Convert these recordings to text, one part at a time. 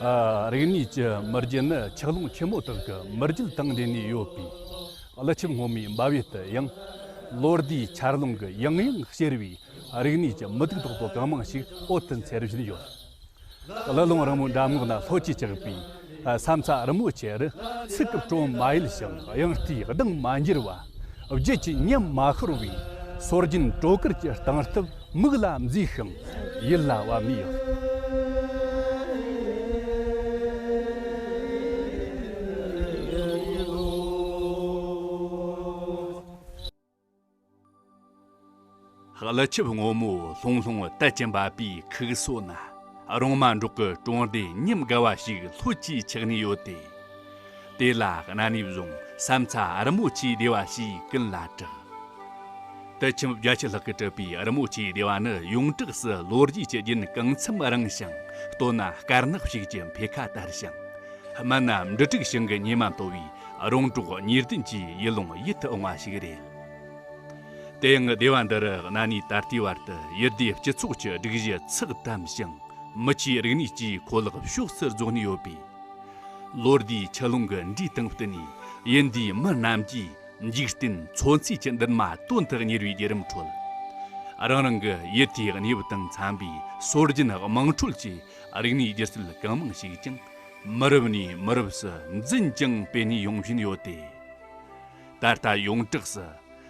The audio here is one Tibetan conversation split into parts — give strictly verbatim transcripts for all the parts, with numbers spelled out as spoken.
ཨ། རིག་གནས་ཀྱི་མུ་རྒྱུད་ནི་ཆུ་ཀླུང་ཆེན་མོ་དག་གི་མུ་རྒྱུད་དང་འབྲེལ་ནས་ཡོད་པས། ཀླུ་ཆུ་སྔོན་མོའི་འབབ་ཡུལ་དུ་ཡང་། ལོ་ཟླའི་ཆར་རླུང་གི་ཡང་ཡང་གཤེར་བའི་རིག་གནས་ཀྱི་མུ་ཏིག་དོག་པོ་གང་མང་ཞིག་འོད་དུ་འཚེར་བཞིན་ཡོད། ཀླུ་ལུང་རིང་མོའི་འགྲམ་ངོགས་ན་ལྷོ་ཆུས་བཅགས་པའི་ས་མཚམས་རི་མོ་ཆེ་རུ། ཚིག་གི་དྲོད་མ་ཡལ་ཞིང་དབྱངས་རྟའི་གདངས་མ་འགྱུར་བ། བརྗིད་ཀྱི་ཉམས་མ་ཤོར་བའི་སྲོལ་རྒྱུན་སྤྲོ་གར་གྱི་སྟངས་སྟབས་མིག་ལ་མཛེས་ཤིང་ཡིད་ལ་བབ་ནས་ཡོད། ཀླུ་ཆུ་སྔོན་མོ་ལྷུང་ལྷུང་དལ་གྱིས་འབབ་པའི་ཁུག་སོ་ན། རོང་མ་འབྲོག་གི་གྲོང་སྡེ་ཉམས་དགའ་བ་ཞིག་ལྷོད་ཀྱིས་ཆགས་ནས་ཡོད་དེ། དེ་ལ་གནའ་ནས་བཟུང་ས་མཚམས་རི་མོ་ཆེའི་སྡེ་བ་ཞེས་ཀུན་ལ་གྲགས། དུད་ཁྱིམ་བརྒྱད་ཅུ་ལྷག་གིས་གྲུབ་པའི་རི་མོ་ཆེའི་སྡེ་བ་ནི་ཡོངས་གྲགས་སུ་ལོ་རྒྱུས་ཀྱི་རྒྱུན་གང་འཚམ་རིང་ཞིང་། སྟོད་ན་དཀར་ནག་ཕྱུགས་ཀྱི་འཕེལ་ཁ་དར་ཞིང་། སྨད་ན་འབྲུ་དྲུག་ཞིང་གི་ཉི་མ་འཐོར་བའི་རོང་འབྲོག་གཉིས་ལྡན་གྱི་ཡུལ་ལུང་ཡིད་དུ་འོང་བ་ཞིག་རེད། དེ་ཡང་སྡེ་བ་འདི་རུ་གནའ་ནས་ད་ལྟའི་བར་དུ་ཡུལ་སྡེའི་སྤྱི་ཚོགས་ཀྱི་སྒྲིག་གཞི་ཚགས་དམ་ཞིང་། མི་ཆོས་རིག་གནས་ཀྱི་ཁོ་ལག་ཕྱོགས་སུ་རྫོགས་ནས་ཡོད་པས། ལོ་ཟླའི་ཆུ་ཀླུང་གི་འགྲོས་དང་བསྟུན་ནས་ཡུལ་འདིའི་མི་རྣམས་ཀྱིས་འཇིག་རྟེན་མཚོ་མཚེས་ཀྱི་འདུན་མ་དོན་དུ་གཉེར་བའི་བརྒྱུད་རིམ་ཁྲོད། རང་རང་གི་ཡུལ་དེའི་གནས་བབ་དང་འཚམ་པའི་སྲོལ་རྒྱུན་དམངས་ཁྲོད་ཀྱི་རིག་གནས་སྒྱུ་རྩལ་གང་མང་ཞིག་ཀྱང་མི་རབས་ནས་མི་རབས་སུ་འཛིན་ཅིང་སྤེལ་ནས་ཡོང་བཞིན་ཡོད་དེ། ད་ལྟ་ཡོངས་གྲགས་སུ་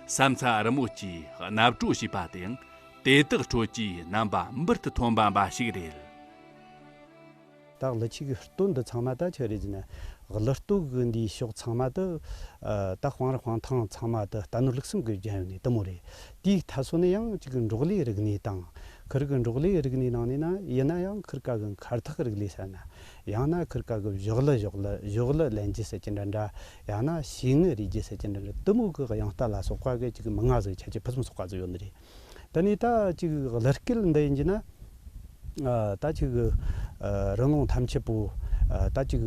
ས་མཚམས་རི་མོ་ཆེའི་གནའ་བྲོ་ཞེས་པ་དེའང་དེ་དག་ཁྲོད་ཀྱི་རྣམ་པ་འབུར་དུ་ཐོན་པ་འབའ་ཞིག་རེད། ད་ཀླུ་ཆུ་གི་སྟོད་འདི་ཚང་མ་ད་ཆི་རེད་ཟེར་ན། ཀླུ་སྟོད་གི་འདིའི་ཕྱོགས་ཚང་མ་ད། ཨ། ད་སྤང་རི་སྤང་ཐང་ཚང་མ་ད་རྟ་ནོར་ལུག་གསུམ་གིས་བརྒྱན་ཡོད་ནི་དེ་མོ་རེད། དེའི་མཐའ་སོ་ནས་ཡང་ཅིག་འབྲོག་ལས་རིག་གནས་དང་། ཁུར་གི་འབྲོག་ལས་རིག་གནས་ནང་ནས་ན་ཡིན་ན་ཡང་ཁུར་ཀ་གི་མཁར་ཐག་རིག་ལས་ཟེར་ན། ཡང་ན་ཁུར་ཀ་གི་བཞོག་ལི་བཞོག་ལི་བཞོག་ལི་ལེན་རྒྱུ་ཟེར་གྱི་འདྲ་འདྲ། ཡང་ན་ཤེལ་དངུལ་རུལ་རྒྱུ་ཟེར་གྱི་འདྲ་འདྲ། དེ་མོ་གི་དབྱངས་རྟ་ལ་སོགས་པ་གི་ཅིག་མི་ང་ཟིག་ཁྱད་ཆོས་ཕུན་སུམ་ཚོགས་པ་ཟིག་ཡོད་ནི་རེད། དེ་ནས་ད་ཅིག་གླུ་སྐད་འདི་ཡིན་གྱི་ན། ཨ། ད་ཅིག་ཨ། རི་ལུང་ཐམས་ཅད་པོ། ཨ། ད་ཅིག་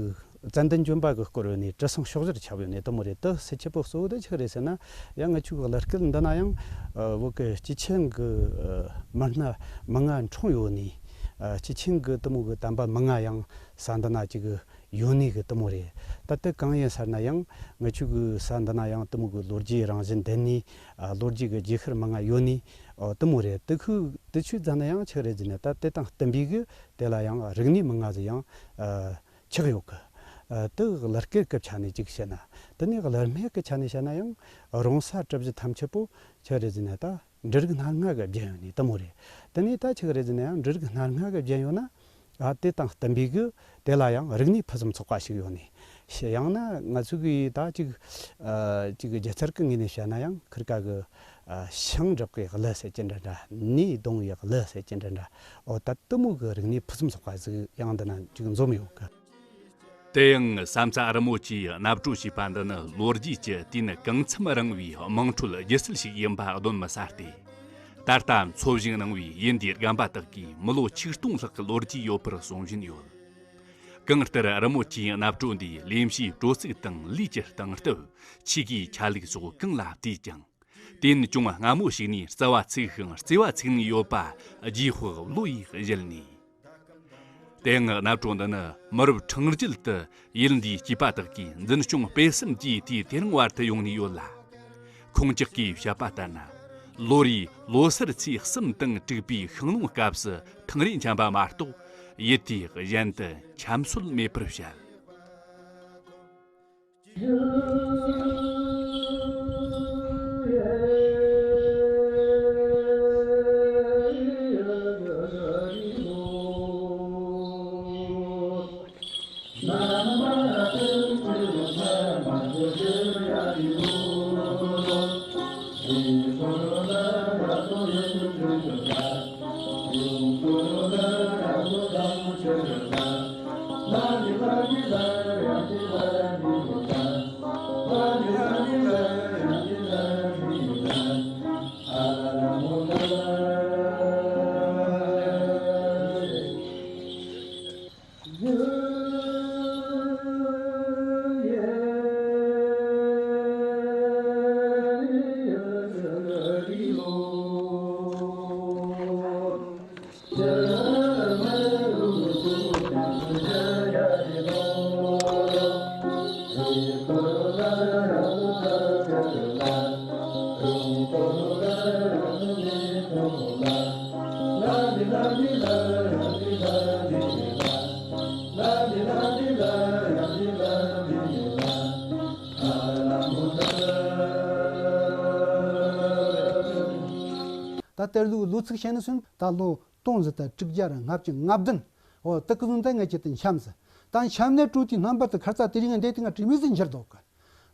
ཙན་དན་ལྗོན་པ་གིས་བསྐོར་ཡོད་ནི་དྲི་བསུང་ཕྱོགས་བཞིར་ཁྱབ་ཡོད་ནི་དེ་མོ་རེད། དེ་སེལ་ཆེད་པོ་གཙོ་བོ་དེ་ཆི་རེད་ཟེར་ན། ཡང་ང་ཆོ་གི་གླུ་སྐད་འདི་ན་ཡང་། ཨ། བོད་གི་སྐྱེས་ཆེན་གི། ཨ། མི་སྣ་མི་ང་འཁྲུངས་ཡོད་ནི། ཨ། སྐྱེས་ཆེན་གི་དེ་མོ་གི་དམ་པ་མི་ང་ཡང་ས་འདི་ན་ཅིག་ཡོད་ནི་གི་དེ་མོ་རེད། ད་དེ་གང་ཡིན་ཟེར་ན་ཡང་ང་ཆོ་གི་ས་འདི་ན་ཡང་དེ་མོ་གི་ལོ་རྒྱུས་རང་བཞིན་ལྡན་ནི། ཨ། ལོ་རྒྱུས་གི་རྗེས་ཤུལ་མི་ང་ཡོད་ནི། ཨོ། དེ་མོ་རེད། དེ་ཁུ་དེ་ཆོས་ཙ་ན་ཡང་ཆི་རེད་ཟེར་ན། ད་དེ་དང་བསྟུན་པའི་གི་དེ་ལ་ཡང་རིག་གནས་མི་ང་ཟིག་ཡང་། ཨ། ཆགས་ཡོད་གི། ཨ། དེ་གླུ་སྐད་གི་ཆ་ནས་ཅིག་བཤད་ན། དེ་ནས་གླུ་སྨད་གི་ཆ་ནས་བཤད་ན་ཡང་རོང་ས་གྲུ་བཞི་ཐམས་ཅད་པོ་ཆི་རེད་ཟེར་ན་ད་འབྲུ་རིགས་སྣ་ལྔ་གིས་བརྒྱན་ཡོད་ནི་དེ་མོ་རེད། དེ་ནས་ད་ཆི་རེད་ཟེར་ན་ཡང་འབྲུ་རིགས་སྣ་ལྔ་གིས་བརྒྱན་ཡོད་ན། ཨ། དེ་དང་བསྟུན་པའི་གི་དེ་ལ་ཡང་རིག་གནས་ཕུན་སུམ་ཚོགས་པ་ཞིག་ཡོད་ནི། ཡང་ན་ང་ཚོ་གི་ད་ཅིག་ཨ། ཅིག་སྒྱུ་རྩལ་གི་ངོས་ནས་བཤད་ན་ཡང་ཁུར་ཀ་གི། ཨ། ཤིང་འབྲོག་གི་གླུ་ཟེར་གྱི་འདྲ་འདྲ། ནས་བརྡུངས་པའི་གླུ་ཟེར་གྱི་འདྲ་འདྲ། ཨོ། ད་དེ་མོ་གི་རིག་གནས་ཕུན་སུམ་ཚོགས་པ་ཟིག་ཡང་འདི་ན་ཅིག་འཛོམས་ཡོད་གི། དེ་ཡང་ས་མཚམས་རི་མོ་ཆེའི་གནའ་བྲོ་ཞེས་པ་འདི་ནི་ལོ་རྒྱུས་ཀྱི་དུས་ནི་གང་འཚམ་རིང་བའི་དམངས་ཁྲོད་སྒྱུ་རྩལ་ཞིག་ཡིན་པ་གདོན་མི་ཟ་སྟེ། ད་ལྟ་འཚོ་བཞེངས་གནང་བའི་ཡུལ་འདིའི་རྒན་པ་དག་གིས་མི་ལོ་ཆིག་སྟོང་ལྷག་གི་ལོ་རྒྱུས་ཡོད་པར་གསུང་བཞིན་ཡོད། གང་ལྟར་རི་མོ་ཆེའི་གནའ་བྲོ་འདིའི་ལེགས་བཤད་བྲོ་ཚིག་དང་ལུས་ཀྱི་སྟངས་སྟབས། ཆོས་ཀྱི་ཆ་ལུགས་སོགས་གང་ལ་བལྟས་ཀྱང་། དུས་ཡུན་ཅུང་སྔ་མོ་ཞིག་ནས་རྩ་བ་ཚུགས་ཤིང་རྩེ་བ་ཚུགས་ནས་ཡོད་པ་རྗེས་དཔག་བློ་ཡིས་གཞལ་ནས། དེའང་གནའ་བྲོ་འདི་ནི་མི་རབས་ཕྲེང་རྒྱུད་དུ་ཡུལ་འདིའི་སྐྱེས་པ་དག་གིས་འཛིན་སྐྱོང་སྤེལ་གསུམ་གྱིས་དུས་དེ་རིང་བར་དུ་ཡོང་ནས་ཡོད་ལ། ཁོང་ཅག་གིས་བཤད་པ་ལྟར་ན། ལོ་རེའི་ལོ་སར་ཚེས་གསུམ་དང་དྲུག་པའི་ཤིང་སློང་སྐབས་སུ་ཐང་རེ་འཁྱམ་པ་མ་གཏོགས་ཡུལ་དེའི་གཞན་དུ་འཁྱམ་སྲོལ་མེད་པར་བཤད། གཏེར་ལུགས་ལོ་ཚིགས་བཤད་ནས་སོང་ད་ལོ་སྟོང་ཟིག་དང་དྲུག་བརྒྱ་ར་ལྔ་བཅུ་ང་བདུན། འོ་དེ་གི་ཟུང་ད་ངེད་ཀྱི་དེ་འཆམས་ཟིག་ད་འཆམས་ནས་སྤྲོ་དེའི་རྣམ་པ་དེ་ཁར་ཙ་དེ་རིང་འདས་དེ་ང་དྲི་མི་ཟིག་འགྱུར་འདུག་གི་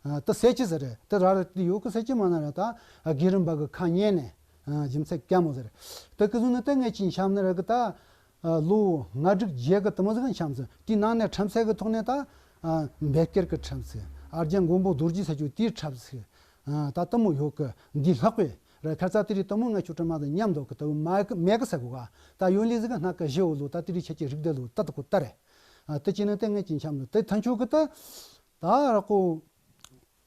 ཨ། དེ་ཟེར་གྱི་ཟེར་རེད། དེ་ར་ར་དེ་ཡོད་གི་ཟེར་གྱི་མ་ན་ར་ད་ཨ། དགེ་རིན་པ་གི་ཁ་ཉན་ནས་ཨ། རྒྱུ་མཚན་ག་མོ་ཟེར། དེ་གི་ཟུང་ནི་ད་ངེད་ཀྱི་འཆམས་ནི་ར་གི་ད་ཨ། ལོ་ལྔ་དྲུག་བརྒྱད་གི་དེ་མོ་ཟིག་འཆམས་ཟིག་དེའི་ནང་ནས་འཁྲབ་ཚན་གི་ཐོག་ནས་ད་ཨ། འབད་དཀར་གི་འཁྲབ་ཟིག་ཨ། རྒྱན་མགོན་པོ་རྡོ་རྗེ་ཟེར་རྒྱུ་དེའི་འཁྲབ་ཟིག་ཨ། ད་དེ་མོ་ཡོད་གི་འདི་ལྷག་པའི་ར་ཁ་ཙ་དེ་རིང་དེ་མོ་ངེད་ཆོ་གྲིབ་མ་ཟིག་མཉམ་འདུག་གི་དེ་མ་གི་མེད་གི་ཟེར་གོ་ག་ད་ཡོད་ལེ་ཟིག་གི་སྣ་ཁ་བཞི་འོ་ལོ་ད་དེ་རིང་ཁྱེད་ཀྱི་རིགས་དེ་ལོ་ད་དེ་གོ་ད་རེད། ཨ། དེ་ཅི་ནི་ད་ངེད་ཀྱི་འཆམས་ལོ་དེ་ཐན་ཆོ་གི་ད་ད་ར་ཀོ།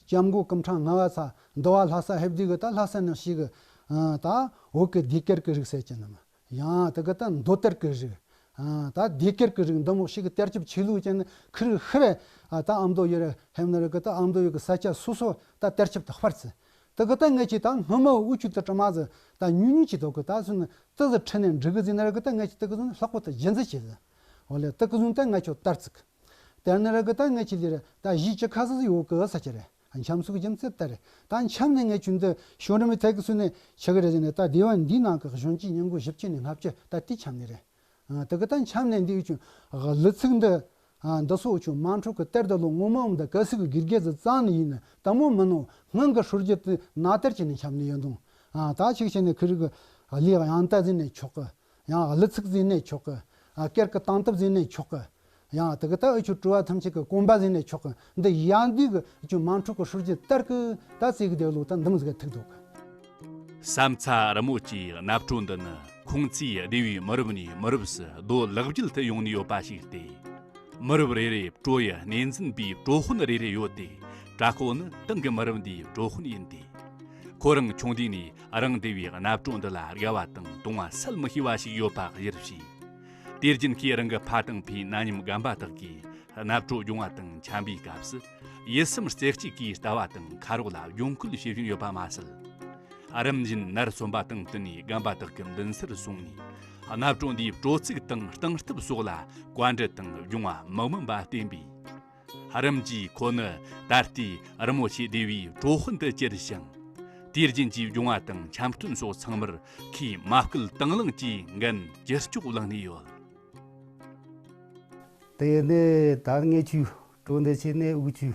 སྐྱབས་མགོན་སྐུ་ཕྲེང་ལྔ་པ་ཚ་འདུལ་བ་ལྷ་ས་ཧེབ་དི་གི་ད་ལྷ་ས་ནང་ཞིག་གི་ཨ། ད་བོད་གི་ལྡེ་དཀར་གི་རིགས་ཟེར་གྱི་ནི་མ་ཡང་དེ་གི་ད་མདོ་དར་གི་རིགས་ཨ། ད་ལྡེ་དཀར་གི་རིགས་འདི་མོ་ཞིག་གི་གཏེར་ཆོས་ཆོས་ལུགས་ཅན་ནི་ཁི་རིགས་ཧི་རེ་ཨ། ད་ཨ་མདོ་ཡོད་རེད་ཧེམ་ནི་རིགས་གི་ད་ཨ་མདོ་ཡོད་གི་ས་ཆ་སོ་སོ་ད་གཏེར་ཆོས་ད་སྤར་ཚི་དེ་གི་ད་ངེད་ཀྱི་ད་སྔོན་མ་འུ་ཆོ་ད་གྲིབ་མ་ཟིག་ད་ཉུང་ཉུང་ཅིག་འདུག་གི་ད་སུ་ནི་དེ་ཟིག་ཁྲིད་ནས་འགྲིག་གི་ཟིན་ནི་རིགས་གི་ད་ངེད་ཀྱི་དེ་གི་ཟུང་ལྷག་པོ་ད་རྒྱུན་འཛིན་བྱེད་ཟིག་འོ་ལེ་དེ་གི་ཟུང་ད་ངེད་ཆོ་དར་ཚིག་དེ་ནི་ར་གི་ད་ངེད་ཀྱི་ལི་ར་ད་གཞིས་ཀྱི་ཁ་སི་ཡོད་གི་ས་ཆ་རེད། འཆམས་སུ་གི་རྒྱུ་མཚན་དེ་རེད། ད་འཆམས་ནས་ངེད་ཀྱི་འདི་ཤོ་རི་མི་ཐད་ཀྱི་སུ་ནས་ཆི་གི་རེད་ཟེར་ནས་ད་སྡེ་བ་འདིའི་ནང་གི་གཞོན་སྐྱེས་ཉིན་གུང་བཞི་བཅུ་ནས་ལྔ་བཅུ་ད་དེ་འཆམས་ནས་རེད། ཨ། དེ་གི་ད་འཆམས་ནས་འདི་ཡོད་ཀྱི་གླུ་ཚིག་འདི་ཨ། འདི་སོགས་ཀྱི་མ་འཕྲོད་གི་གཏེར་འདི་ལོ་ངོ་མ་འོང་ད་གལ་སྲིད་གི་དགེ་རྒྱས་ཟིག་གཙང་ནི་ཡིན་ན་དེ་མོ་མིན་ནོ་སྔོན་གི་ཧྲུལ་རྒྱུ་དེ་ན་གཏེར་གྱི་ནས་འཆམས་ནས་ཡོད་དོ། ཨ། ད་ཅིག་བྱས་ནས་ཁི་རིགས་གི་ལས་ཡང་ད་ཟིན་ནས་ཆོག་གི་ཡང་གླུ་ཚིག་ཟིན་ནས་ཆོག་གི་ཡང་གཏེར་གི་སྟངས་སྟབས་ཟིན་ནས་ཆོག་གི་ཡང་དེ་གི་ད་འུ་ཆོ་སྤྲོ་བ་ཐམས་ཅད་ཀྱི་གོམ་པ་ཟིན་ནས་ཆོག་གི་འདི་ཡང་འདི་གི་འུ་ཆོ་མ་འཕྲོད་གི་ཧྲུལ་རྒྱུ་གཏེར་གི་ད་ཙིག་གི་དེ་ལོ་ད་འདི་མོ་ཟིག་ཐུག་འདུག་བསམ་ཚ་རི་མོ་བཅས་གནའ་བྲོ་འདི་ནི་ཁོང་ཚོའི་སྡེ་བའི་མི་རབས་ནས་མི་རབས་སུ་རྡོ་ལག་བརྒྱུད་དུ་ཡོང་ནས་ཡོད་པ་ཞིག་སྟེ། མི་རབས་རེ་རེ་བྲོ་ཡི་སྣེ་འཛིན་པའི་བྲོ་དཔོན་རེ་རེ་ཡོད་དེ། གྲྭ་ཁོ་ནི་ཏང་གི་མི་རབས་འདིའི་བྲོ་དཔོན་ཡིན་ཏེ། ཁོ་རང་ཆུང་དུས་ནས་རང་སྡེ་བའི་གནའ་བྲོ་འདི་ལ་དགའ་བ་དང་དུང་བ་བསལ་མི་ཤེས་པ་ཞིག་ཡོད་པ་གཞིར་བྱས། དེ་རྒྱུན་གྱིས་རང་གི་ཕ་དང་ཕའི་ན་མཉམ་རྒན་པ་དག་གིས་གནའ་བྲོ་སྦྱོང་བ་དང་འཆམ་པའི་སྐབས་སུ་ཡིད་སེམས་རྩེ་གཅིག་གིས་ལྟ་བ་དང་ཁ་རོག་ལ་སྦྱོང་སྐུལ་བྱེད་བཞིན་ཡོད་པ་མ་ཟད། རིམ་བཞིན་ནར་སོན་པ་དང་བསྟུན་ནས་རྒན་པ་དག་གི་མདུན་སར་སོང་ནས་གནའ་བྲོ་འདིའི་བྲོ་ཚིག་དང་སྟངས་སྟབས་སོགས་ལ་བཀའ་འདྲི་དང་སྦྱོང་བ་མི་དམན་པ་བསྟེན་པས། རིམ་གྱིས་ཁོ་ནི་ད་ལྟའི་རི་མོ་ཆེ་སྡེ་བའི་བྲོ་དཔོན་དུ་གྱུར་ཞིང་། དེ་རྒྱུན་གྱི་སྦྱོང་བ་དང་འཆམ་སྟོན་སོགས་ཚང་མར་ཁོས་མ་བསྐུལ་དང་བླངས་ཀྱིས་འགན་ཇི་ལྕོགས་བླངས་ནས་ཡོད། དེ་ནས་ད་ངེད་ཆོའི་བྲོ་འདི་བྱས་ནས་འུ་ཆོའི་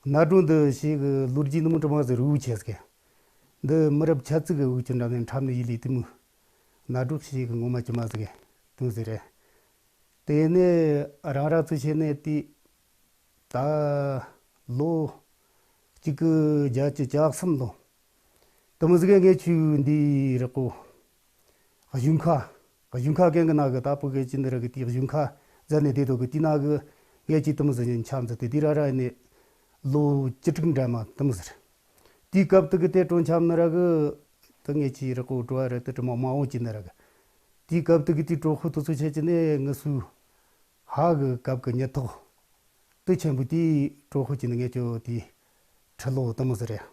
གནའ་བྲོ་འདི་ཞིག་གི་ལོ་རྒྱུས་ནི་མི་འདྲ་མ་ཟིག་རུ་ཆེ་ཟིག་འདི་མི་རབས་ཆ་ཙིག་གི་འུ་ཆོ་འདྲ་ནས་འཁྲབ་ནས་ཡིད་ལས་དེ་མོ་གནའ་བྲོ་ཞིག་གི་ངོ་མ་ཅི་མ་ཟིག་དུང་ཟིག་རེད། དེ་ནས་རང་རང་ཚོ་བྱས་ནས་དེ་ད་ལོ་གཅིག་དགུ་བརྒྱད་ཅུ་གྱ་གསུམ་ལོ། དེ་མོ་ཟིག་གི་ངེད་ཆོའི་འདི་རི་ཀོ། གཞུང་ཁ། གཞུང་ཁ་གན་གི་ནང་གི་ད་ཕོ་གི་ཅི་འདི་ར་གི་དེའི་གཞུང་ཁ་ཟ་ནས་བསྡད་དོ་གི་དེའི་ནང་གི་ངེད་ཀྱིས་དེ་མོ་ཟིག་འཆམ་ཟིག་དེ་དེ་ར་ར་ནས་ལོ་བཅུ་དྲུག་འདྲ་མ་དེ་མོ་ཟིག་དེའི་སྐབས་དེ་གི་དེ་བྲོ་འཆམ་ནི་ར་གི་ད་ངེད་ཀྱི་རི་ཀོ་བྲོ་བ་ར་དེ་དྲི་མ་མ་འོང་ཅི་ནི་ར་གི་དེའི་སྐབས་དེ་གི་དེའི་བྲོ་ཧུ་དུ་ཚོ་ཆེ་ཅི་ནས་ངི་སུ་ཧ་གི་སྐབས་གི་ཉི་ཐོག་དེ་ཆེན་པོ་དེའི་གྲོགས་ཤོག་ཅིག་ནི་ངས་ཁྱོད་དེའི་ཁྲི་ལོ་དེ་མོ་ཟིག་རེད།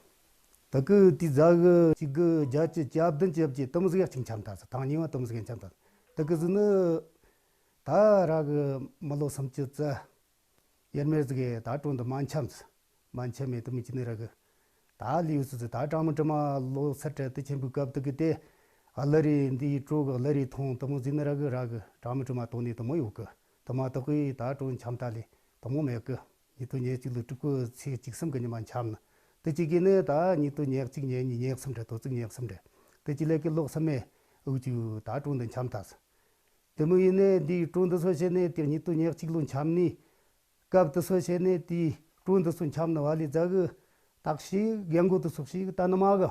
ད་གི་དེའི་རྗེས་གི་གཅིག་དགུ་བརྒྱད་ཅུ་གྱ་བདུན་གྱ་བརྒྱད་དེ་མོ་ཟིག་ཡ་གཅིག་འཆམ་ད་ཟིག་ཐང་ཉི་བ་དེ་མོ་ཟིག་འཆམ་ད་ཟིག་ད་གི་ཟིག་ནི་ད་ར་གི་མི་ལོ་སུམ་ཅུ་ཙམ་ཡར་མར་ཟིག་གི་ད་བྲོ་འདི་མ་འཆམ་ཟིག་མ་འཆམ་མེད་དེ་མོ་ཅི་ནི་ར་གི་ད་ལིའུ་སི་ཟིག་ད་གྲངས་མི་གྲངས་མ་ལོ་སར་བྲལ་དེ་ཆེན་པོའི་སྐབས་དེ་གི་དེ་ཨ་ལ་རི་འདིའི་གྲོགས་གི་ཨ་ལ་རི་ཐོང་དེ་མོ་ཟིག་ནི་ར་གི་ར་གི་གྲངས་མི་གྲངས་མ་དོ་ནི་དེ་མོ་ཡོད་གི་དེ་མ་གཏོགས་གི་ད་བྲོ་འཆམ་ད་ལི་དེ་མོ་མེད་གི་ཉིས་སྟོང་ཉེར་གཅིག་ལོ་སྤྲུལ་སྐུ་ཚེས་བཅུ་གསུམ་གི་ཉི་མ་འཆམ་ནི། དེ་གཅིག་གི་ནི་ད་ཉིས་སྟོང་ཉེར་གཅིག་ཉེར་གཉིས་ཉེར་གསུམ་རེད་དོ་ཚིགས་ཉེར་གསུམ་རེད། དེ་གཅིག་ལས་གི་ལོ་གསུམ་མེད་འུ་ཅུ་ད་བྲོ་འདི་འཆམ་ད་ཟིག་དེ་མོ་ཡིན་ནི་འདིའི་བྲོ་འདི་ཚོ་བྱས་ནི་དེ་ཉིས་སྟོང་ཉེར་གཅིག་ལོ་འཆམ་ནི། སྐབས་དེ་ཚོ་བྱས་ནི་དེའི་བྲོ་འདི་ཚོ་འཆམ་ནི་བ་ལི་ཛ་གི་དག་ཤི་རྒན་གོ་དེ་ཚོ་ཤི་གི་ད་ནི་མ་གི་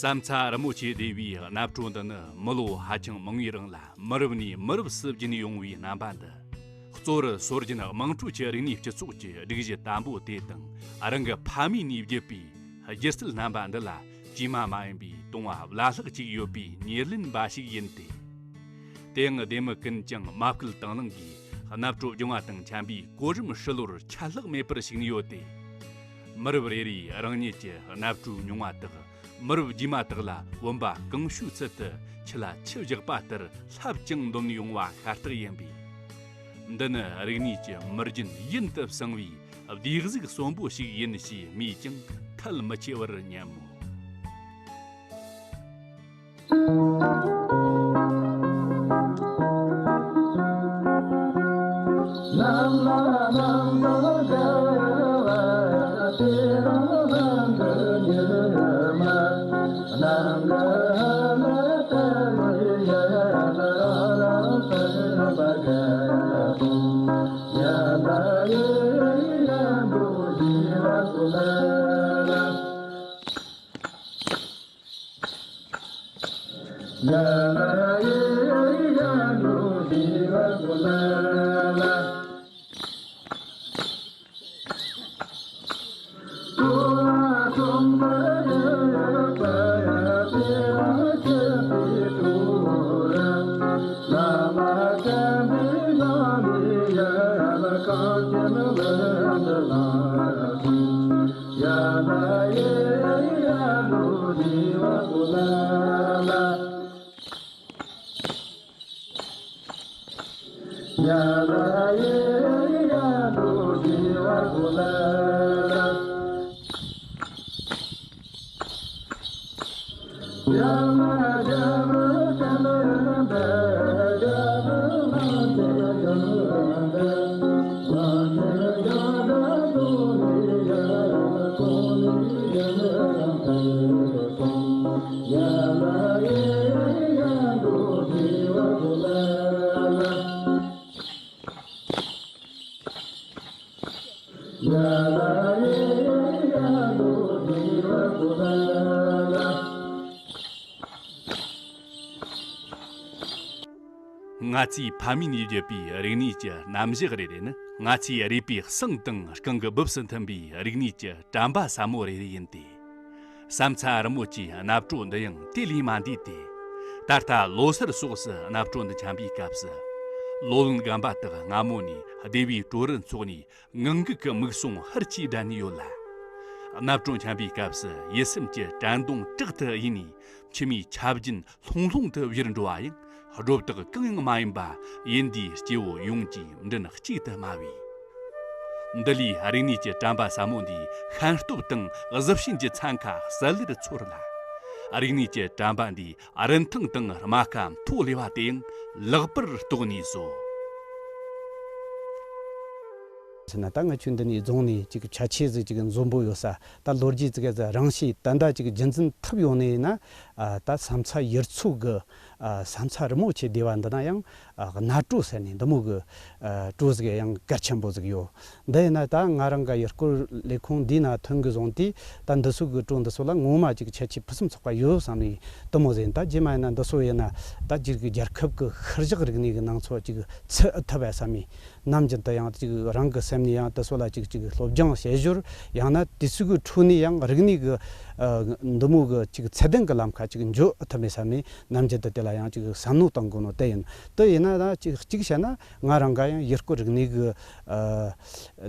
ས་མཚམས་རི་མོ་ཆེ་སྡེ་བའི་གནའ་བྲོ་འདི་ནི་མི་ལོ་ཧ་ཅང་མང་བའི་རིང་ལ་མི་རབས་ནས་མི་རབས་སུ་བརྒྱུད་ནས་ཡོང་བའི་རྣམ་པ་འདི། གཙོ་བོར་སྲོལ་རྒྱུན་དམངས་ཁྲོད་ཀྱི་རིག་གནས་སྤྱི་ཚོགས་ཀྱི་སྒྲིག་གཞི་དམ་པོ་དེ་དང་རང་གི་ཕ་མེས་ནས་བརྒྱུད་པའི་སྒྱུ་རྩལ་རྣམ་པ་འདི་ལ་དཀྱུས་མ་མ་ཡིན་པའི་དུང་བ་བླ་ལྷག་ཅིག་ཡོད་པའི་ཉེར་ལེན་པ་ཞིག་ཡིན་ཏེ། དེ་ཡང་ལྡེ་མིག་ཀུན་ཀྱང་མ་བསྐུལ་དང་བླངས་ཀྱིས་གནའ་བྲོ་སྦྱོང་བ་དང་འཆམ་པའི་གོ་རིམ་ཧྲིལ་བོར་ཆད་ལྷག་མེད་པར་ཞུགས་ནས་ཡོད་དེ། མི་རབས་རེ་རེས་རང་ཉིད་ཀྱི་གནའ་བྲོའི་མྱོང་བ་དག་མི་རབས་རྗེས་མ་དག་ལ་བུམ་པ་གང་བྱོའི་ཚུལ་དུ་ཆུ་ལ་ཆུ་བཞག་པ་ལྟར་བསླབ་ཅིང་འདོན་ཡོང་བ་ཤ་སྟག་ཡིན་པས། འདི་ནི་རིག་གནས་ཀྱི་མི་རྒྱུན་ཡུན་དུ་བསྲིང་བའི་བདེ་གཟུགས་གསོན་པོ་ཞིག་ཡིན་ཞེས་སྨོས་ཀྱང་ཐལ་མི་ཆེ་བར་སྙམ་མོ། ང་ཚོའི་ཕ་མེས་ནས་བརྒྱུད་པའི་རིག་གནས་ཀྱི་རྣམ་གཞག་རེ་རེ་ནི། ང་ཚོའི་རུས་པའི་གསང་དང་རྐང་གི་སྦུབས་སུ་འཐིམ་པའི་རིག་གནས་ཀྱི་དྲན་པ་ཟབ་མོ་རེ་རེ་ཡིན་ཏེ། ཟམ་ཚ་རི་མོ་ཆེའི་གནའ་བྲོ་འདི་ཡང་དེ་ལས་མ་འདས་ཏེ། ད་ལྟ་ལོ་སར་སོགས་སུ་གནའ་བྲོ་འདི་འཁྱམ་པའི་སྐབས་སུ། ལོ་ལོན་རྒན་པ་དག་སྔ་མོ་ནས་སྡེ་བའི་གྲོ་རུ་འཚོགས་ནས། ངང་གིས་མིག་ཟུང་ཧུར་གྱིས་བསྒྲད་ནས་ཡོད་ལ། གནའ་བྲོ་འཁྱམ་པའི་སྐབས་སུ་ཡིད་སེམས་ཀྱི་དྲན་གདུང་དྲག་ཏུ་གཡེང་ནས། མཆི་མའི་ཆབ་རྒྱུན་ལྷུང་ལྷུང་དུ་བཞུར་འགྲོ་བ་ཡང་སྒྲོ་བཏགས་གང་ཡང་མ་ཡིན་པ། ཡིན་དུས་སྐྱེ་བོ་ཡོངས་ཀྱི་མགྲིན་གཅིག་ཏུ་སྨྲ་བས། འདི་ལས་རིག་གནས་ཀྱི་དྲན་པ་ཟབ་མོ་འདིས་ཤན་སྟོབས་དང་གཟི་བྱིན་གྱི་ཚན་ཁ་གསལ་ལེར་ཚོར་ལ། རིག་གནས་ཀྱི་དྲན་པ་འདིས་རིན་ཐང་དང་རྨ་ཁ་མཐོ་ལེ་བ་དེ་ཡང་ལེགས་པར་རྟོགས་ནུས་སོ། ཟེར་ན། ད་ང་ཆོས་འདི་ནས་རྫོང་ནས་ཅིག་ཆ་ཆེ་ཟིག་ཅིག་འཛོམས་པོ་ཡོད་ས། ད་ལོ་རྒྱུས་ཙི་གེ་ཟིག་རིང་ཤོས་ད་ལྟ་ཅིག་རྒྱུན་འཛིན་ཐུབ་ཡོང་ནས་ན། ཨ། ད་ཟམ་ཚ་ཡུལ་ཚོ་གི། ཨ། ཟམ་ཚ་རི་མོ་ཆེ་སྡེ་བ་འདི་ན་ཡང་། ཨ། གནའ་བྲོ་ཟེར་ནས་འདི་མོ་གི། ཨ། བྲོ་ཟིག་ཡང་གལ་ཆེན་པོ་ཟིག་ཡོད། འདི་ཡིན་ན་ད་ང་རང་གི་ཡུལ་སྐོར་ལས་ཁུངས་འདི་ན་ཐོན་གི་བཟུང་དུས། ད་འདི་ཚོ་གི་བྲོ་འདི་ཚོ་ལ་ངོ་མ་ཅིག་ཁྱད་ཆོས་ཕུན་སུམ་ཚོགས་པ་ཡོད་བསམ་ནས་འདི་མོ་ཟེར། ད་རྗེས་མ་ཡིན་ན་འདི་ཚོ་ཡིན་ན་ད་ཅིག་རྒྱལ་ཁབ་གི་ཤུལ་བཞག་རིག་གནས་གི་ནང་ཚོ་ཅིག་ཚུད་ཐུབ་བས་བསམ་ནས། ནམ་རྒྱུན་དུ་ཡང་ཅིག་རང་གི་སེམས་ནས་ཡང་དེ་ཚོ་ལ་ཅིག་ཅིག་སློབ་སྦྱོང་བྱེད་ཞོར། ཡང་ན་དེ་ཚོ་གི་ཁྲོད་ནས་ཡང་རིག་གནས་ཀྱི། ཨ། འདི་མོ་གི་ཅིག་ཚད་ལྡན་གྱི་ལམ་ཁ་ཅིག་འཇོག་ཐུབ་མེད་བསམ་ནས། ནམ་རྒྱུན་དུ་དེ་ལ་ཡང་ཅིག་བསམ་བློ་གཏོང་དགོས་ནོ་དེ་ཡིན། དེ་ཡིན་ན་ད་ཅིག་གཅིག་བཤད་ན། ང་རང་ག་ཡང་ཡུལ་སྐོར་རིག་གནས་ཀྱི། ཨ།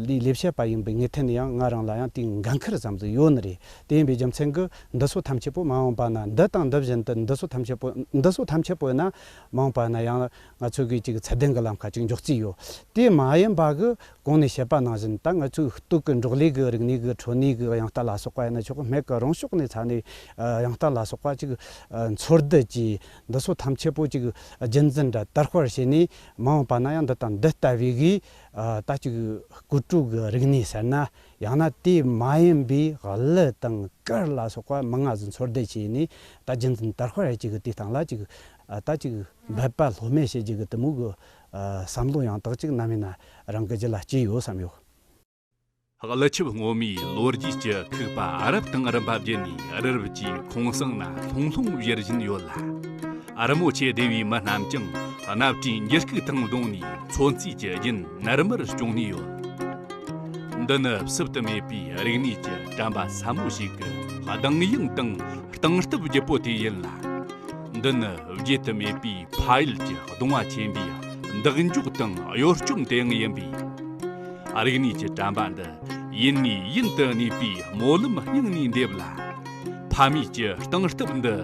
ལས་ལས་བྱེད་པ་ཡིན་པའི་ངོས་ཐད་ནས་ཡང་ང་རང་ལ་ཡང་དེའི་འགན་ཁུར་ཙམ་ཟིག་ཡོད་ནི་རེད། དེ་ཡིན་པའི་རྒྱུ་མཚན་གྱིས་འདི་ཚོ་ཐམས་ཅད་པོ་མ་འོངས་པ་ན། འདི་དང་འདི་བཞིན་དུ་འདི་ཚོ་ཐམས་ཅད་པོ། འདི་ཚོ་ཐམས་ཅད་པོ་ཡིན་ན་མ་འོངས་པ་ན་ཡང་། ང་ཚོ་གིས་ཅིག་ཚད་ལྡན་གྱི་ལམ་ཁ་ཅིག་འཇོག་རྩིས་ཡོད། དེ་མ་ཡིན་པ་གི་གོང་ནས་བཤད་པ་ནང་བཞིན། ད་ང་ཚོའི་སྟོད་ཀྱི་འབྲོག་ལས་ཀྱི་རིག་གནས་ཀྱི་ཁྲོད་ནས་ཀྱི་དབྱངས་རྟ་ལ་སོགས་པ་ཡིན་ན་ཆོག་གི། སྨད་ཀྱི་རོང་ཕྱོགས་ནས་ཚ་ནས། ཨ། དབྱངས་རྟ་ལ་སོགས་པ་ཅིག་ཨ། འཚོལ་བསྡུ་བྱས། འདི་ཚོ་ཐམས་ཅད་པོ་ཅིག་རྒྱུན་འཛིན་དང་དར་སྤེལ་བྱས་ནས། མ་འོངས་པ་ན་ཡང་འདི་དང་འདི་ལྟ་བུའི་གི། ཨ། ད་ཅིག་སྐོར་བྲོ་གི་རིག་གནས་ཟེར་ན། ཡང་ན་དེ་མ་ཡིན་པའི་གླུ་དང་གར་ལ་སོགས་པ་མང་ང་ཟིག་འཚོལ་བསྡུ་བྱས་ནས། ད་རྒྱུན་འཛིན་དར་སྤེལ་བྱེད་ཀྱི་དེའི་སྟེང་ལ་ཅིག་ཨ། ད་ཅིག་འབད་པ་ལྷོད་མེད་བྱེད་རྒྱུ་གི་དེ་མོ་གི། ཨ། བསམ་བློ་ཡང་དག་ཅིག་ནམ་ཡིན་ན་རང་གི་རྒྱུད་ལ་སྐྱེས་ཡོད་བསམ་ཡོད། ཀླུ་ཆུ་སྔོན་མོའི་ལོ་རྒྱུས་ཀྱི་ཁུག་པ་རབས་དང་རིམ་པ་བརྒྱུད་ནས། རི་རབ་ཀྱི་ཁོང་གསེང་ན་ལྷུང་ལྷུང་བཞུར་བཞིན་ཡོད་ལ། རི་མོ་ཆེ་སྡེ་བའི་མི་རྣམས་ཀྱང་གནའ་བྲོའི་འགྱུར་ཁུག་དང་བསྡོངས་ནས། ཚོད་འཛིན་གྱི་རྒྱུན་ནར་མར་སྐྱོང་ནས་ཡོད། འདི་ནི་བསུབ་ཏུ་མེད་པའི་རིག་གནས་ཀྱི་དྲན་པ་ཟབ་མོ་ཞིག་གི་གདངས་དབྱངས་དང་གདངས་སྟབས་བརྗིད་པོ་དེ་ཡིན་ལ། འདི་ནི་བརྗེད་དུ་མེད་པའི་ཕ་ཡུལ་གྱི་གདུང་བ་ཆེན་པོའི་འདེགས་འཇོག་དང་གཡོ་སྐྱོམ་དེའང་ཡིན་པས། རིག་གནས་ཀྱི་དྲན་པ་འདི་ཡུན་ནས་ཡུན་དུ་གནས་པའི་སྨོན་ལམ་སྙིང་ནས་འདེབས་ལ། ཕ་མེས་ཀྱི་གདངས་སྟབས་འདི་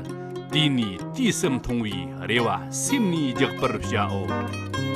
དུས་ནས་དུས་སུ་མཐོང་བའི་རེ་བ་སེམས་ནས་རྒྱག་པར་བྱའོ།